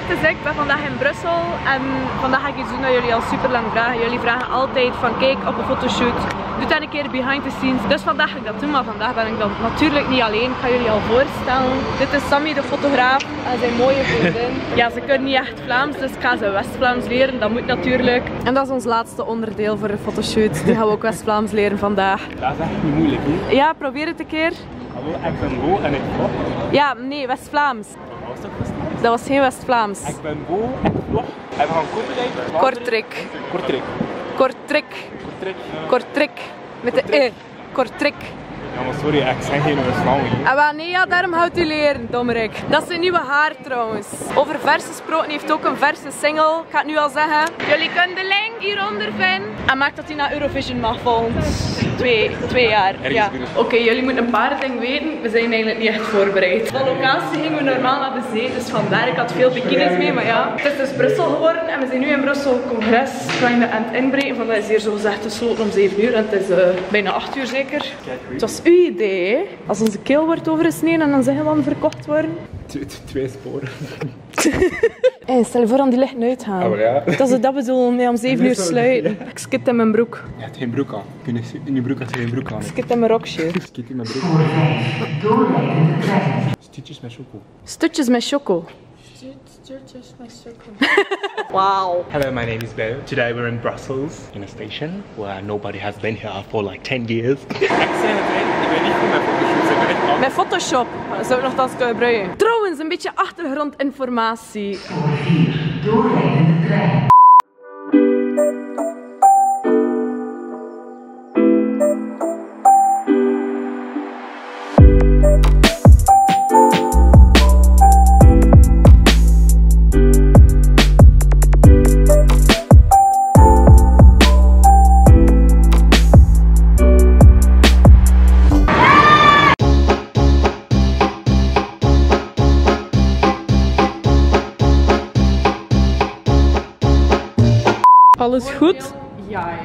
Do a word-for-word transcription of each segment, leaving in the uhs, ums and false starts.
Dus ik ben vandaag in Brussel en vandaag ga ik iets doen dat jullie al super lang vragen. Jullie vragen altijd van: kijk, op een fotoshoot, doe dan een keer behind the scenes. Dus vandaag ga ik dat doen, maar vandaag ben ik dan natuurlijk niet alleen. Ik ga jullie al voorstellen. Dit is Sammy, de fotograaf, en zijn mooie vriendin. Ja, ze kunnen niet echt Vlaams, dus ik ga ze West-Vlaams leren. Dat moet natuurlijk. En dat is ons laatste onderdeel voor de fotoshoot. Die gaan we ook West-Vlaams leren vandaag. Dat is echt niet moeilijk, hè? Ja, probeer het een keer. Hallo, ik ben Bo en ik vlog. Ja, nee, West-Vlaams. Dat was toch West-Vlaams? Dat was geen West-Vlaams. Ik ben Bo, ik vlog. En we gaan Kortrijk. Kortrijk. Kortrijk. Kortrijk. Kortrijk. Kortrijk. Met de e. Kortrijk. Ja, maar sorry, ik zeg geen West-Vlaams hier. Ah, maar nee, ja, daarom houdt u leren, dommerik. Dat is een nieuwe haar trouwens. Over verse gesproken, heeft ook een verse single, ik ga het nu al zeggen. Jullie kunnen de link hieronder vinden. En maak dat hij naar Eurovision mag volgend twee, twee jaar. Ergens. Ja. Oké, jullie moeten een paar dingen weten. We zijn eigenlijk niet echt voorbereid. Van locatie gingen we normaal naar de zee, dus vandaar ik had veel bikinis mee, maar ja. Het is dus Brussel geworden en we zijn nu in Brussel congres, kinda aan het inbreken. Vandaag is hier zogezegd gesloten om zeven uur en het is eh, bijna acht uur zeker. Het was uw idee, hè? Als onze keel wordt overgesneden en dan zeggen we dan verkocht worden. Twee, twee sporen. Hé, stel je voor dat die lichten uitgaan. Ah, maar ja. Dat is, dat bedoel ik, om zeven uur sluiten. Ik skit in mijn broek. Je hebt geen broek aan. Kun je in je broek als je geen broek aan hebt? Ik skit in mijn rokje. Ik skit in mijn broek. Stutjes met choco. Stutjes met choco. Stutjes met choco. Wow. Hello, my name is Bo. Today we're in Brussels, in a station where nobody has been here for like ten years. Ik zei het, hè, ik ben niet goed met Photoshop. Ik ben echt af. Met Photoshop zou ik nog dat kunnen gebruiken. Trouwens, een beetje achtergrondinformatie. Spoor vier, doorrijdende trein. Alles goed? Voordeel, ja, ja,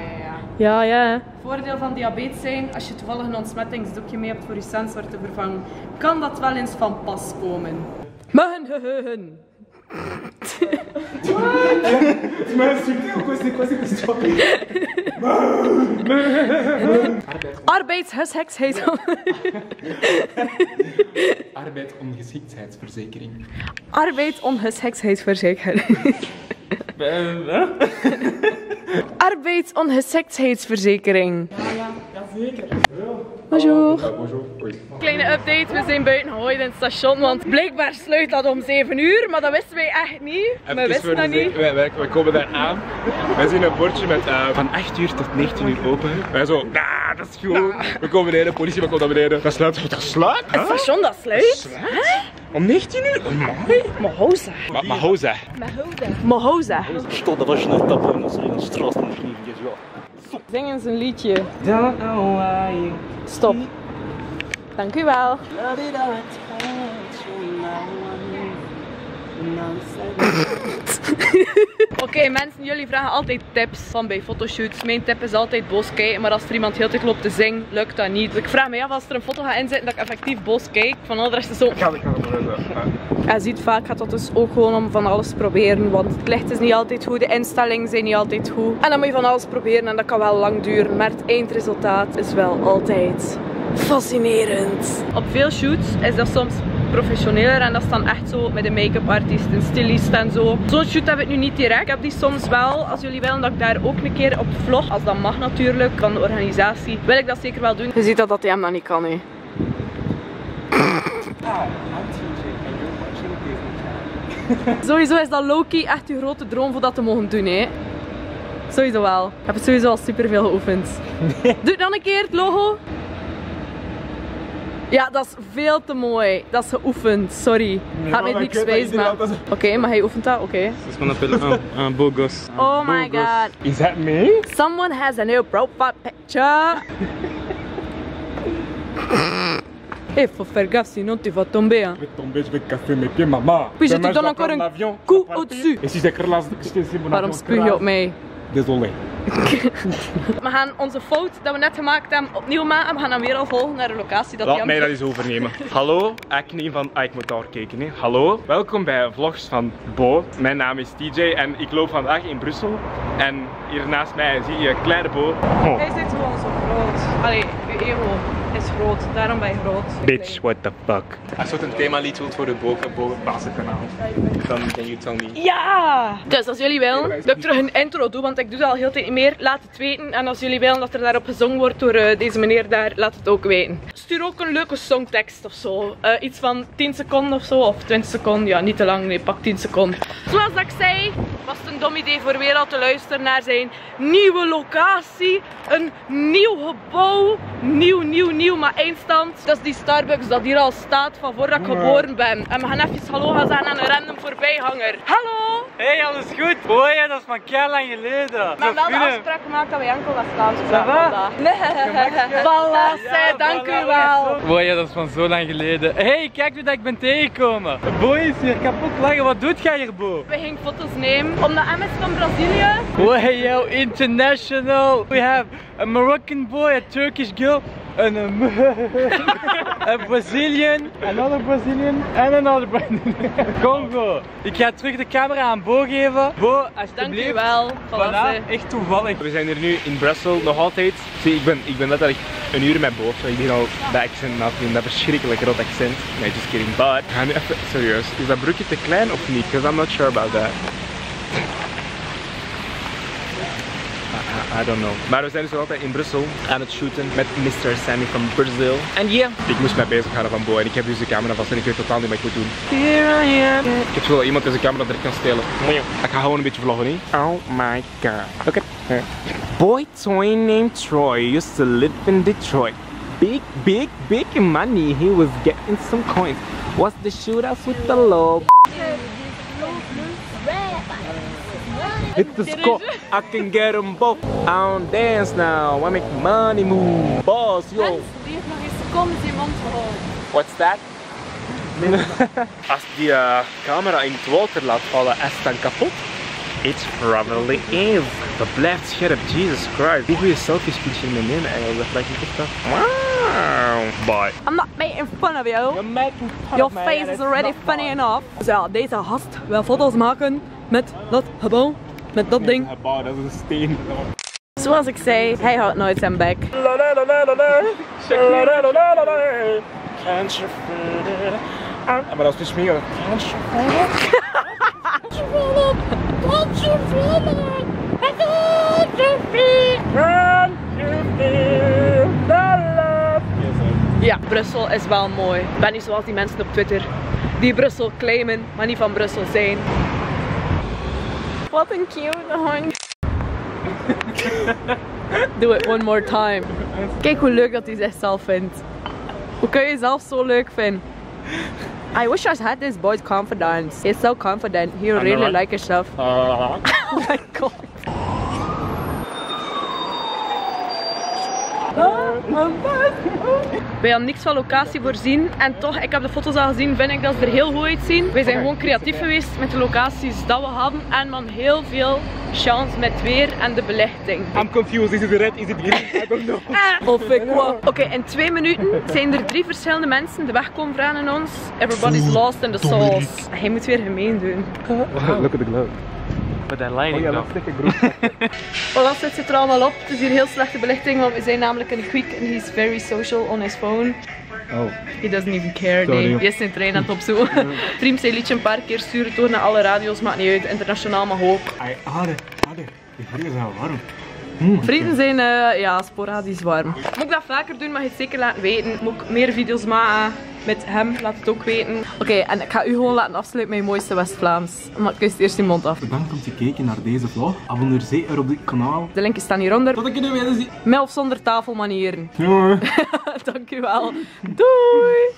ja. Ja, ja. Voordeel van diabetes zijn, als je toevallig een ontsmettingsdoekje mee hebt voor je sensor te vervangen, kan dat wel eens van pas komen. Muhun, hun, hun, hun. Wat? C'est quoi, c'est quoi cette histoire? Arbeidsongeschiktheid. Arbeidsongeschiktheidsverzekering. Arbeidsongeschiktheidsverzekering. Eh, hè? Arbeidsongeschiktheidsverzekering. Ja, ja, ja, zeker. Bonjour. Ja, bonjour. Hoi. Kleine update, we zijn buiten Ahoy in het station, want blijkbaar sluit dat om zeven uur, maar dat wisten wij echt niet. We wisten dat niet. Wij, wij, wij komen daar aan. Wij zien een bordje met, eh, van acht uur tot negentien uur open. Wij zo, nah, dat is goed. Nah. We komen beneden, politieman komt naar beneden. Dat sluit, dat sluit. Het station, dat sluit? Dat sluit? Hè? Om negentien uur? Mooi. Mahoza. Ma-, Mahoza. Mahoza. Mahoza. Что, давай же на тобой, на Страсбург, не идёт. Zing eens een liedje. Don't know why. Stop. Dank u wel. Oké, mensen, jullie vragen altijd tips van bij fotoshoots. Mijn tip is altijd boos kijken, maar als er iemand heel tijd loopt te zingen, lukt dat niet. Dus ik vraag me af, als er een foto gaat inzetten, dat ik effectief boos kijk. Van al de rest is zo. Ik ga, ik ga het wel doen. Ja. Je ziet, vaak gaat dat dus ook gewoon om van alles proberen, want het licht is niet altijd goed, de instellingen zijn niet altijd goed. En dan moet je van alles proberen en dat kan wel lang duren, maar het eindresultaat is wel altijd fascinerend. Op veel shoots is dat soms professioneler en dat is dan echt zo met een make-up artiest, een stylist en zo. Zo'n shoot heb ik nu niet direct. Ik heb die soms wel, als jullie willen dat ik daar ook een keer op vlog, als dat mag natuurlijk, van de organisatie, wil ik dat zeker wel doen. Je ziet dat dat hem nog niet kan, hè. Sowieso is dat low-key echt uw grote droom om dat te mogen doen, hè? Sowieso wel. Ik heb het sowieso al superveel geoefend. Doe het nog een keer, het logo. Ja, dat is veel te mooi. Dat is geoefend, sorry. Gaat mij niks wijsmaken. Oké, maar hij oefent dat, oké. C'est ce qu'on appelle un, un beau gosse. Oh my God. Is that me? Someone has a new profile pic. Tja. Eh, faut faire gaffe, sinon tu vas tomber, hein. Je vais tomber, je vais casser mes pieds, maman. Puis je te donne encore un coup au-dessus. Et si j'écrase, si, si mon avion crache ? Waarom spuug je op mij? Désolé. We gaan onze fout die we net gemaakt hebben opnieuw maken. We gaan dan weer al volgen naar de locatie dat die... Laat mij dat eens overnemen. Hallo, ik neem van, ah, ik moet daar kijken, hè. Hallo, welkom bij vlogs van Bo. Mijn naam is T J en ik loop vandaag in Brussel. En hier naast mij zie je Claire Bo. Oh. Hij zit gewoon zo groot. Allee, uw ego is groot, daarom ben je groot. Bitch, what the fuck? Als je een themalied wilt voor het Bo-, Bo-, Basenkanaal, dan can you tell me? Ja! Dus als jullie willen dat ik terug een intro doe, want ik doe dat al heel tijd niet meer, laat het weten. En als jullie willen dat er daarop gezongen wordt door, eh, deze meneer daar, laat het ook weten. Stuur ook een leuke songtekst of zo. Eh, iets van tien seconden of zo, of twintig seconden. Ja, niet te lang, nee, pak tien seconden. Zoals dat ik zei, was het een dom idee voor weer al te luisteren naar zijn nieuwe locatie. Een nieuw gebouw. Nieuw, nieuw, nieuw, maar één stand. Dat is die Starbucks dat hier al staat van voordat ik geboren ben. En we gaan even hallo gaan zeggen aan een random voorbijganger. Hallo! Hey, alles goed? Boy, dat is maar kei lang geleden. Maar wel de afspraak gemaakt dat we enkel West-Vlaams praten vandaag. Voilà, dank u wel. Boy, dat is van zo lang geleden. Hey, kijk wie dat ik ben tegengekomen. Boy is hier kapot lachen. Wat doet gij hier, Bo? We gingen foto's nemen. Omdat M is van Brazilië. Boy, yo, international. We have a Moroccan boy, a Turkish girl, and a, a Brazilian, another Brazilian, and another Brazilian. Congo. Ik ga terug de camera aan Bo geven. Bo, alsjeblieft. Dank u wel. Voilà. Echt toevallig. We zijn hier nu in Brussel, nog altijd. Zie, ik ben, ik ben letterlijk een uur met Bo of zo. Ik begin al dat accent na te doen, dat verschrikkelijk rot accent. Nee, just kidding. But, we gaan nu even, serieus, is dat broekje te klein of niet? 'Cause I'm not sure about that. I, I, I don't know. Maar we zijn dus nog altijd in Brussel aan het shooten met mister Sammy van Brazil. En yeah, ik moest mij bezighouden van Bo en ik heb dus de camera vast en ik weet totaal niet wat ik moet doen. Here I am. Ik heb zo wel iemand die zijn camera direct kan stelen. Ik ga gewoon een beetje vloggen, hè? Oh my god. Oké. Boy toy named Troy used to live in Detroit. Big, big, big money. He was getting some coins. Was the shootout with the law. Hit the score. I can get 'em both. I don't dance now. I make money move. Boss, yo. Hans, die heeft nog eens seconde zijn mond gehouden. What's that? Als die, eh, camera in het water laat vallen, is het dan kapot? It probably is. Dat blijft scherp, Jesus Christ. Hoe goede selfies kun je hiermee nemen eigenlijk? Dat lijkt me echt af. Wow. Bye. I'm not making fun of you. You're making fun of me. Your face is already funny enough. Dus ja, deze gast wil foto's maken met dat gebouw, met dat ding. Gebouw, dat is een steen. Zoals ik zei, hij houdt nooit zijn bek. Can't you feel it? Can't you feel it? Can't you feel it? Can't you feel it? Can't you feel the love? Ja, Brussel is wel mooi. Ik ben niet zoals die mensen op Twitter die Brussel claimen, maar niet van Brussel zijn. Wat een cute hond. Do it one more time. Kijk hoe leuk dat hij zichzelf vindt. Hoe kun je jezelf zo leuk vinden? I wish I had this boy's confidence. He's so confident. He really like himself. Oh my god. Wij hadden niks van locatie voorzien en toch, ik heb de foto's al gezien, vind ik dat ze er heel goed uitzien. Wij zijn gewoon creatief geweest met de locaties die we hadden en man heel veel chance met weer en de belichting. I'm confused. Is it red? Is it green? I don't know. Of ik wel. Oké, in twee minuten zijn er drie verschillende mensen de weg komen vragen aan ons. Everybody's lost in the sauce. Hij moet weer gemeen doen. Look at the glow. But that lighting, oh, yeah, though. Looks like a group. Voilà, zet het er allemaal op. Het is hier heel slechte belichting, want we zijn namelijk in de Kwiek en he's very social on his phone. Oh. He doesn't even care, nee. Sorry. Hij is zijn trein aan het opzoeken. Vriend zei liedje een paar keer sturen, door naar alle radio's, maakt niet uit. Internationaal mag ook. Ai, harde, harde. Die frieten zijn wel warm. Frieten zijn, eh, ja, sporadisch warm. Moet ik dat vaker doen, mag je het zeker laten weten. Moet ik meer video's maken met hem, laat het ook weten. Oké, en ik ga u gewoon laten afsluiten met je mooiste West-Vlaams. Maar ik wist eerst je mond af. Bedankt om te kijken naar deze vlog. Abonneer zeker op dit kanaal. De linkjes staan hieronder. Tot ik jullie weer zie. Met of zonder tafelmanieren. Ja, hoor. Dank u wel. Doei.